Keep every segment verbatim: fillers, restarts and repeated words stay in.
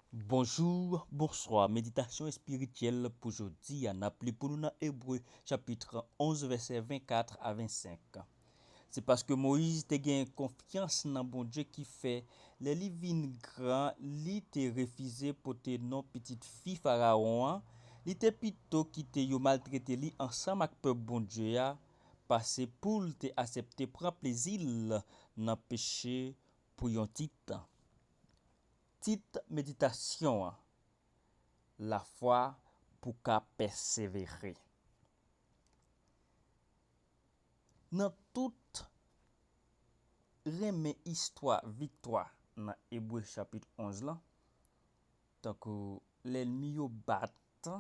Bonjou, bonswa. Meditasyon espirityèl pou jodi a, n ap li pou nou nan Ebre chapit onz, vèsè vennkat a vennsenk. Se paske Moyiz te gen konfyans nan Bondye ki fè, lè li vin gran, li te refize pote non pitit fi Farawon an. Li te pito kite yo maltrete li ansanm ak pèp Bondye a, pase pou l te aksepte pran plezi l nan peche pou yon ti tan. Tit meditasyon an: Lafwa pou ka pèsevere. Nan tout renmen istwa viktwa nan Ebre chapit onz lan, tankou lènmi yo bat,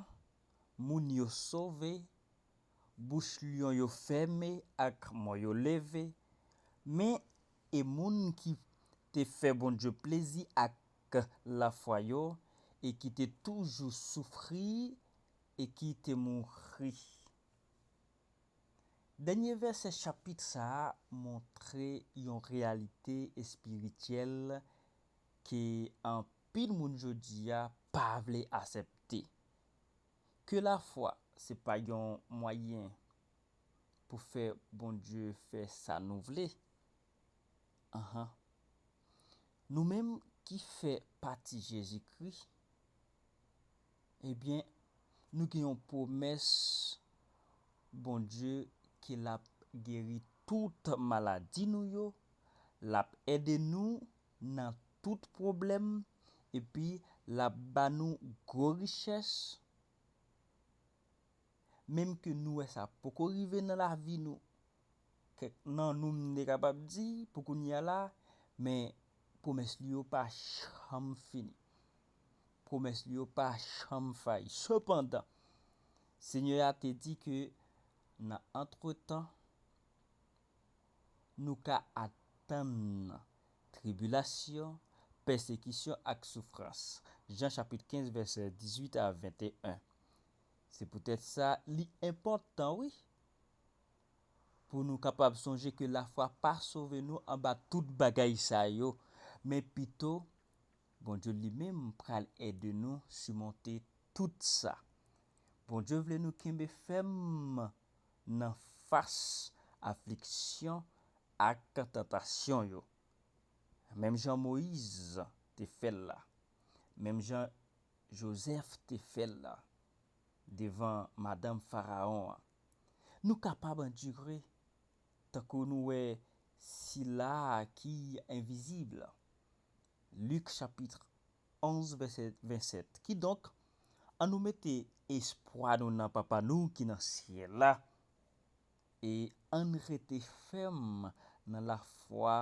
moun yo sove, bouch lyon yo fèmen ak mò yo leve, men e moun ki te fè Bondye plezi ak lafwa yo e ki te toujou soufri e ki te mouri. Dènye vèsè chapit sa a montre yon reyalite espirityèl ke anpil moun jodi a pa vle aksepte. Ke lafwa se pa yon mwayen pou fè Bondye fè sa nou vle. Anhan. Nou menm ki fè pati Jezikri, ebyen, nou gen yon pwomès Bondye ke l ap geri tout maladi nou yo, l ap ede nou nan tout pwoblèm, epi l ap ba nou gwo richès. Menm ke nou wè sa poko rive nan lavi nou, kèk nan nou m te kapab di pou kounye a la, men pwomès li yo pa janm fini. Pwomès li yo pa janm fayi. Sepandan, Senyè a te di ke nan antretan, nou ka atann tribilasyon, pèsekisyon ak soufrans. Jan chapit kenz, vèsè dizuit a venteyen. Se poutèt sa, li enpòtan, wi, pou nou kapab sonje ke lafwa pa sove nou anba tout bagay sa yo, men pito, Bondye li menm pral ede nou simonte tout sa. Bondye vle nou kenbe fèm nan fas afliksyon ak tantasyon yo. Menm jan Moyiz te fè l la, menm jan Jozèf te fè l la, devan madanm Farawon an. Nou kapab andire tankou nou wè Sila a ki envizib. Lik chapit onz, vèsè vennsèt. Kidonk, annou mete espwa nou nan Papa nou ki nan syèl la, e ann rete fèm nan lafwa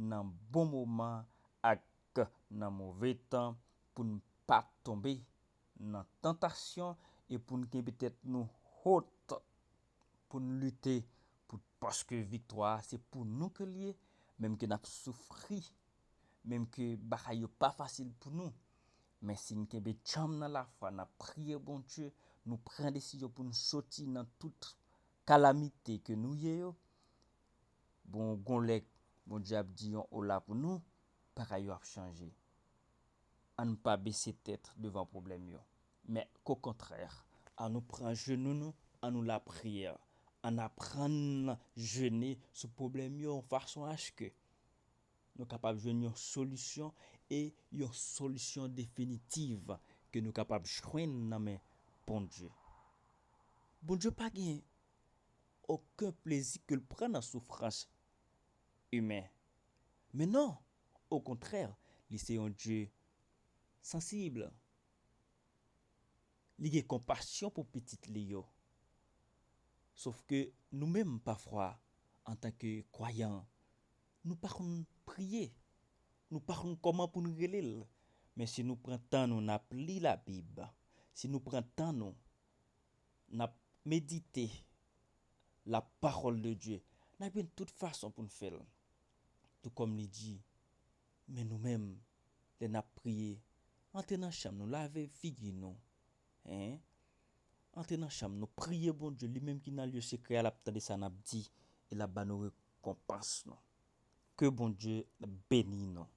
nan bon moman ak nan move tan, pou n pa tonbe nan tantasyon e pou n kenbe tèt nou wot, pou n lite, pou, paske viktwa a se pou nou ke l ye, menm ke n ap soufri, menm ke bagay yo pa fasil pou nou. Men si n kenbe djanm nan lafwa, n ap priye Bondye, nou pran desizyon pou n soti nan tout kalamite ke nou ye yo, bon, gon lè Bondye ap di yon ola pou nou, bagay yo ap chanje. Ann pa bese tèt devan pwoblèm yo. Men, okontrè, annou pran jenou nou, annou lapriyè, ann aprann jene sou pwoblèm yo yon fason aske nou kapab jwenn yon solisyon, e yon solisyon definitiv ke nou kapab jwenn nan men Bondye. Bondye pa gen okenn plezi ke l pran nan soufrans imen. Men non, okontrè, li se yon Dye sansib. Li gen konpasyon pou pitit li yo. Sof ke nou menm, pafwa, antanke kwayan, nou pa konn priye. Nou pa konn kòman pou n rele l. Men si nou pran tan nou, n ap li Labib, si nou pran tan nou, n ap medite la parole de Dieu, n ap jwenn tout fason pou n fè l. Tou kòm li di, men nou menm, lè n ap priye, antre nan chanm nou, lave figi nou. Hein? Antre nan chanm nou, priye Bondye, li menm ki nan lye sekrè a, l ap tande sa n ap di, e l ap ba nou rekonpans nou. Ke Bondye beni nou.